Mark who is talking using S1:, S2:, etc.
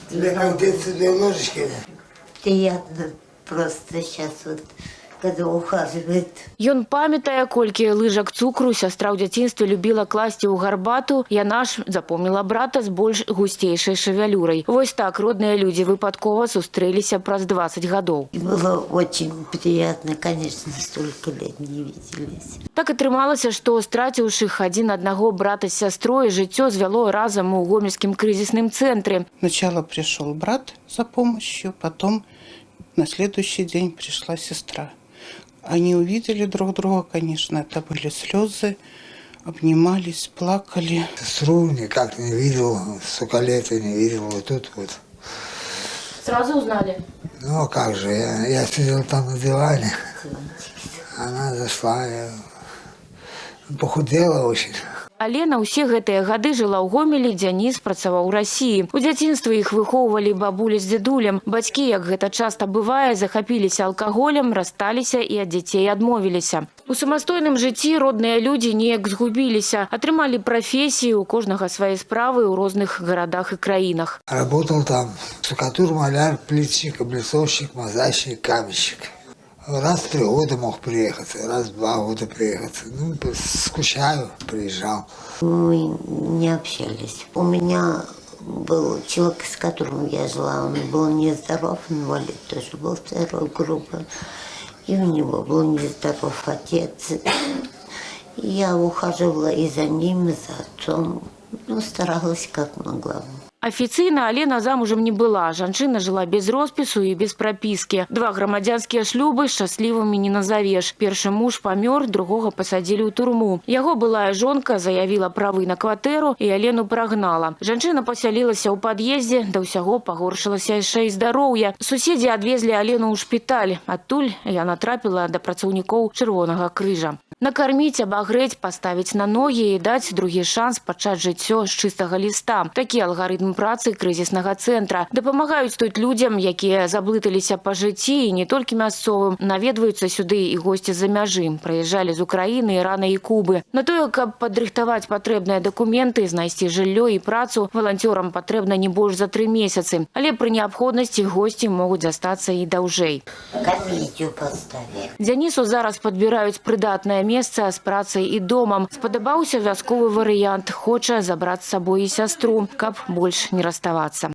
S1: Тебе как в детстве две ложечки.
S2: Приятно просто сейчас вот, когда ухаживает.
S3: Ён памятае, колькі лыжак цукру сястра ў дзяцінстве любіла класці ў гарбату, яна ж запомніла брата з больш гусцейшай шавялюрай. Вось так родныя людзі выпадкова сустрэліся праз 20 гадоў.
S2: И было очень приятно, конечно, столько лет не виделись.
S3: Так атрымалася, што, страціўшых адзін аднаго брата з сястрой, жыццё звяло разам у гомельскім крызісным цэнтры.
S4: Сначала пришел брат за помощью, потом на следующий день пришла сестра. Они увидели друг друга, конечно, это были слезы, обнимались, плакали.
S1: Сестру никак не видел, столько лет я не видел, вот тут вот.
S3: Сразу узнали?
S1: Ну, а как же, я сидел там на диване, она зашла, я похудела очень.
S3: Алена ўсе гэтыя гады жыла ў Гомелі, Дзяніс працаваў у Расіі. У дзяцінстве іх выхоўвалі бабуля з дзедулем. Бацькі, як гэта часта бывае, захапіліся алкаголем, рассталіся і ад дзяцей адмовіліся. У самастойным жыцці родныя людзі неяк згубіліся, атрымалі прафесіі, у кожнага свае справы ў розных гарадах і краінах.
S1: Работал там штукатур, маляр, плитчик, облицовщик, мозаичник, каменщик. Раз в 3 года мог приехать, раз в 2 года приехать. Ну, скучаю, приезжал.
S2: Мы не общались. У меня был человек, с которым я жила, он был нездоров, инвалид тоже был второй группы. И у него был нездоров отец. И я ухаживала и за ним, и за отцом. Ну, старалась, как могла.
S3: Афіцыйна Алена замужам не была. Жанчына жыла без роспісу і без прапіскі. Два грамадзянскія шлюбы шчаслівымі не назавеш. Першы муж памёр, другога пасадзілі ў турму. Яго былая жонка заявіла правы на кватэру і Алену прагнала. Жанчына пасялілася ў пад'ездзе, да ўсяго пагоршылася яшчэ і здароўе. Суседзі адвезлі Алену ў шпіталь. Адтуль яна трапіла да працаўнікоў Чырвонага Крыжа. Накарміць, абагрэць, паставіць на ногі і даць другі шанс пачаць жыццё з чыстага ліста. Такі алгарытм працы крызіснага цэнтра. Дапамагаюць тут людзям, якія заблыталіся па жыцці, і не толькі мясцовым. Наведваюцца сюды і госці з-за мяжы. Прыязджалі з Украіны, Ірана і Кубы. На тое, каб падрыхтаваць патрэбныя дакументы, знайсці жыллё і працу, валанцёрам патрэбна не больш за 3 месяцы. Але пры неабходнасці госці могуць застацца і даўжэй.
S2: Комедию поставили.
S3: Дзянісу зараз падбіраюць прыдатнае месца з працай і домам. Спадабаўся вясковы варыянт. Хоча забраць з сабой і сястру, каб больш не расставацца.